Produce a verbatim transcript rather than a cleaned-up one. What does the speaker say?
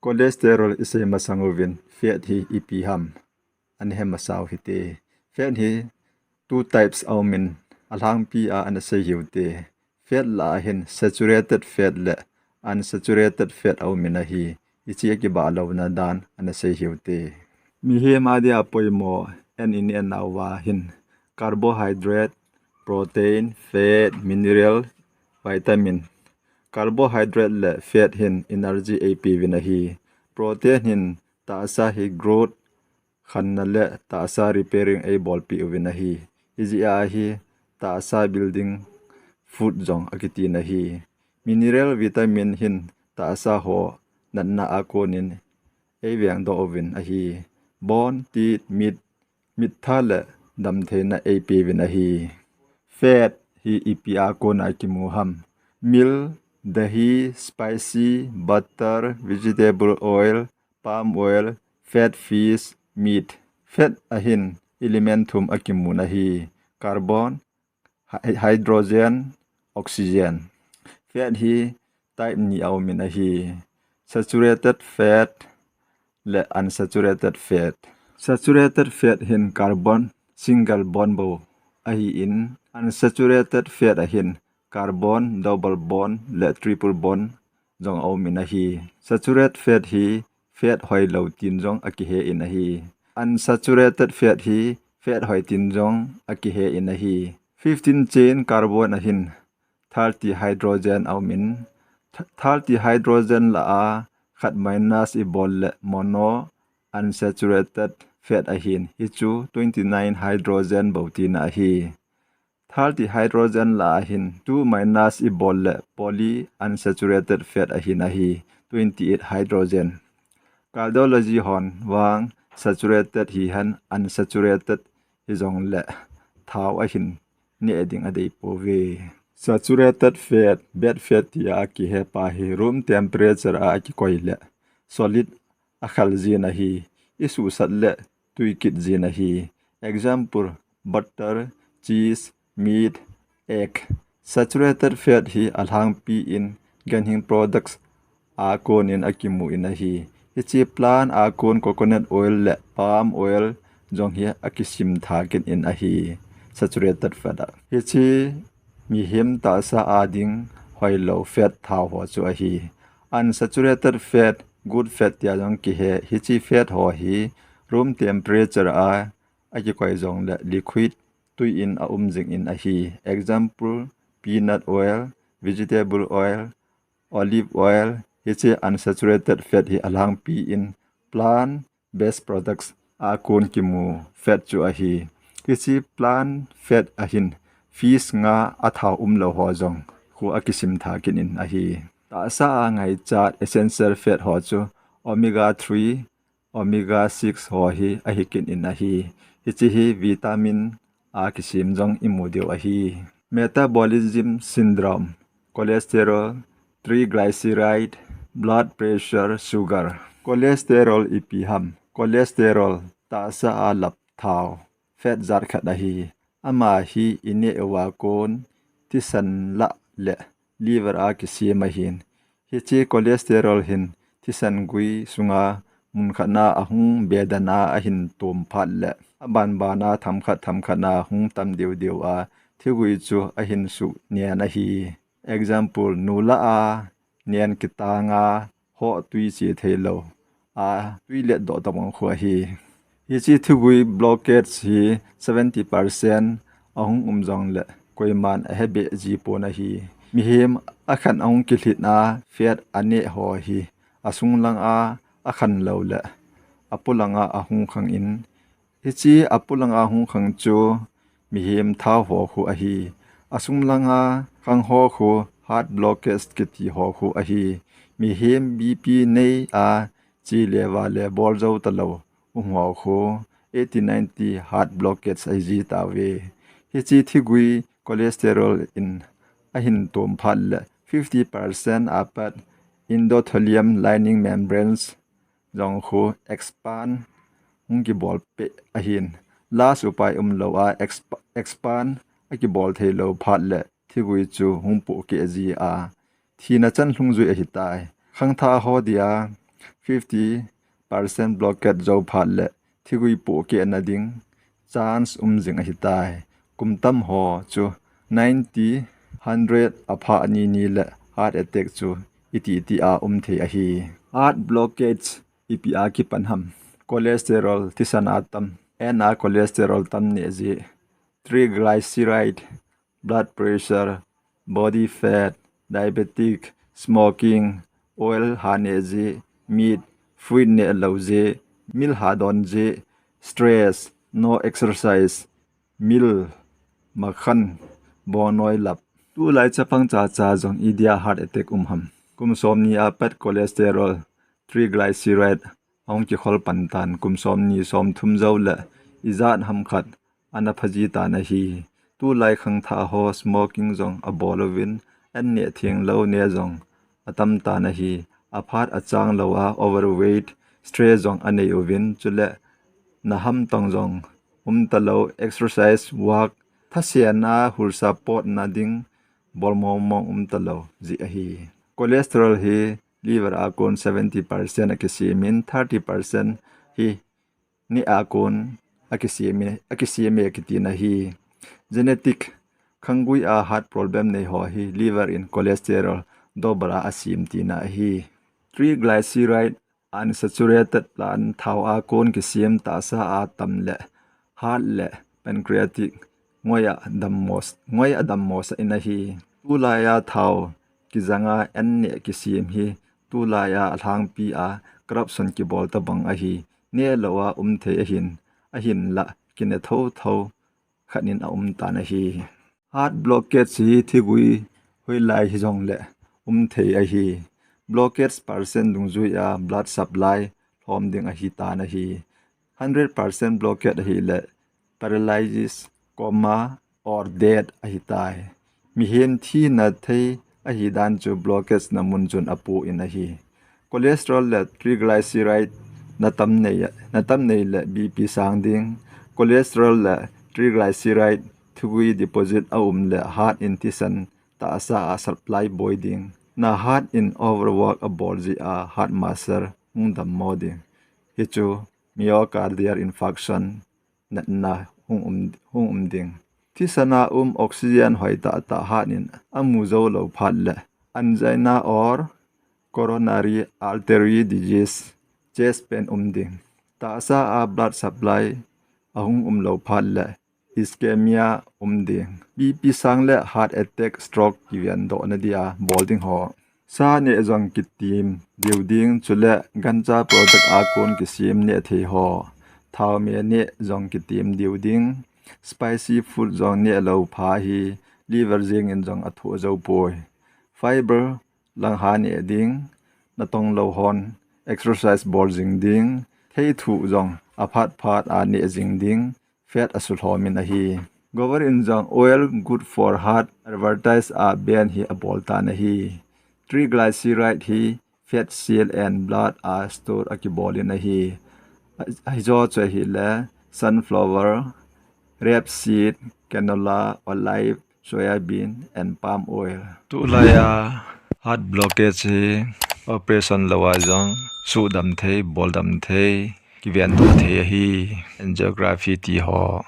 Cholesterol i sei masang uvin, fat hi ipi ham ana he masa u hite. Fat hi two types a um in, alhangpi a ana sei hiu te. Fat lah a hin saturated fat le unsaturated fat a um in ahi. Hiche a kibah louna dan ana sei hiu te. Mihem a dia poimo an i neh nauva hin carbohydrate, protein, fat, mineral, vitamin. Carbohydrate le fat hin energy eipe uvin ahi. Protein hin tahsa hi growth khanna le tahsa repairing eibolpeh uvin ahi. Hijeh a hi tahsa building food jong akitin ahi. Mineral vitamin hin tahsa ho natna a konin eivengdoh uvin ahi. Bone, teeth, mit, mittha le damtheina eipe uvin ahi. Fat hi ipi a kona kimu ham? Milk, dahi, spicy, butter, vegetable oil, palm oil, fat fish, meat. Fat a hin element thum akimun ahi. Carbon, hy-, hydrogen, oxygen. Fat hi type ni a um in ahi. Saturated fat le unsaturated fat. Saturated fat hin carbon single bond bou ahi in, unsaturated fat a hin carbon double bond le triple bond jong a um in ahi. Saturated fat hi fat hoilou tin jong akihe in ahi. Unsaturated fat hi fat hoi tin jong akihe in ahi. Fifteen chain carbon a hin thirty hydrogen a um in, th-, thirty hydrogen lah a khat minus ibol le mono unsaturated fat ahin, hichu twenty-nine hydrogen bou tina ahi. Thirty hydrogen lah a hin two minus ibol le poly unsaturated fat ahin ahi, twenty-eight hydrogen. Cardiology hon vang saturated hihen unsaturated hijongle thao ahin neh ding adei pouve. Saturated fat, bad fat tia kihe pa hi room temperature a akikoi le solid akhal jin ahi, isuhsat le tui kit jin ahi. Example, butter, cheese, meat, egg. Saturated fat hi alhangpi in ganhing products a konin akimu in ahi. Hiche plant a kon coconut oil le palm oil jong hi akisim tha kit in ahi. Saturated fat a. Hiche mihem tahsa a ding hoilou fat thao ho chu ahi. Unsaturated fat, good fat tia jong kihe. Hiche fat ho hi room temperature a akikoi jongle liquid tui in a um jing in ahi. Example, peanut oil, vegetable oil, olive oil. Hiche unsaturated fat hi alhangpi in plant based products a kon kimu fat chu ahi. Hiche plant fat a hin fish, nga, athao umlou ho jong khu akisim tha kit in ahi. Tahsa a ngaichat essential fat ho chu omega three, omega six ho hi ahi kit in ahi. Hiche hi vitamin a kisem jong imu diu ahi. Metabolism syndrome, cholesterol, triglyceride, blood pressure, sugar. Cholesterol ipi ham? Cholesterol tahsa a lap thao, fat jat khat ahi. Ama hi ineh uva kon thisan lah le liver a kisem ahin. Hiche cholesterol hin thisan gui sunga mun khat na ahung bedan a ahin tom phat le abanban a themkhat themkhat na hung tam deu deu a thigui chu ahin suh nen ahi. Example, nu lah a nen kitang a hoh tui che theilou a tui letdoh tabang khu ahi. Hiche thigui blockage hi seventy percent ahung um jongle koiman ahe beh ji pon ahi. Mihem akhan ahung kilhit a fat aneh ho hi asung lang a akhan lou le apolang a ahung khang in, hiche apolang a hung khang chu mihem thao ho khu ahi. Asung lang a khang ho khu heart blockage kiti ho khu ahi. Mihem B P nei a che le vale bol jou talou um ho khu eighty ninety heart blockage ahi ji tauve. Hiche thigui cholesterol in ahin tom phat le fifty percent apat endothelium lining membranes jong khu expand hung kibol peh ahin. Last upai umlou a exp-, expand akibol theilou phat le thigui chu hung pohkeh ji a thina chan lhung jui ahitai. Khangthah ho dia fifty percent blockade jou phat le thigui pohkeh na ding chance um jing ahitai. Kum tam ho chu ninety, hundred a pha ni ni le heart attack chu iti iti a um thei ahi. Heart blockage ipi a kipan ham? Cholesterol thisan a tam, en a cholesterol tam neh jeh, triglyceride, blood pressure, body fat, diabetic, smoking, oil ha neh jeh, meat, fruit neh lou jeh, meal ha don jeh, stress, no exercise, meal, makhan, bongnoi lap. Tulai chapang cha cha jong idia heart attack um ham? Kum som ni a pat cholesterol, triglyceride ahung kikhol pan tan, kum som ni som thum jou le ijat ham khat ana phaji tan ahi. Tulai khangthah ho smoking jong abol uvin, an neh theng lou neh jong atam tan ahi. Aphat achang lou a overweight, stress jong anei uvin, chule na hamtong jong um talou, exercise, walk, thasen a hul support na ding bol mong mong um talou jeh ahi. Cholesterol hi liver a kon seventy percent akisem in, thirty percent hi neh a kon akisem e, akisem e kiti na ahi. Genetic, khanggui a heart problem nei ho hi liver in cholesterol double a asem tina ahi. Triglyceride, unsaturated plant thao a kon kisem tahsa a tam le heart le pancreatic ngoi a dammo, ngoi a dammo sah in ahi. Tulai a thao kijang a an neh kisem hi tulai a alhangpi a corruption kibol tabang ahi. Neh lou a um thei ahin, ahinlah kineh tho tho khat in aum tan ahi. Heart blockage hi thigui hoilai hijong le um thei ahi. Blockage percent dungjui a blood supply lhom ding ahi tan ahi. Hundred percent blockage ahile paralysis, coma or death ahitai. Mihem thina thei ahi dan chu blockage na mun chun apu in ahi. Cholesterol le triglyceride na tam nei, na tam nei le B P sang ding. Cholesterol le triglyceride thigui deposit a um le heart in thisan tahsa a supply boi ding. Na heart in overwork abol jeh a heart muscle hung dammo ding. Hichu myocardial infarction natna hung um, hung um ding. Thisan a um oxygen hoi tah tah heart in amu jou lou phat le angina or coronary artery disease, chest pain um ding. Tahsa a blood supply ahung um lou phat le ischemia um ding. B P sang le heart attack, stroke kiven doh na dia bol ding ho. Sa neh jong kitim diu ding, chule gancha product a kon kisem neh thei ho. Thao me neh jong kitim diu ding. Spicy food jong neh lou pha hi liver jeng in jong athoh jou poi. Fiber lang ha neh ding, natong lou hon exercise bol jing ding, thei thuh jong aphat phat a neh jing ding, fat asulhom in ahi. Government in jong oil good for heart advertise a ban hi abol tan ahi. Triglyceride hi fat cell and blood a store akibol in ahi. Ahi jo chu ahile sunflower, rapeseed, canola, olive, soya bean and palm oil. Tulai a heart blockage hi operation lou a jong sudam thei, boldam thei, kiven doh thei ahi. Angiography ti ho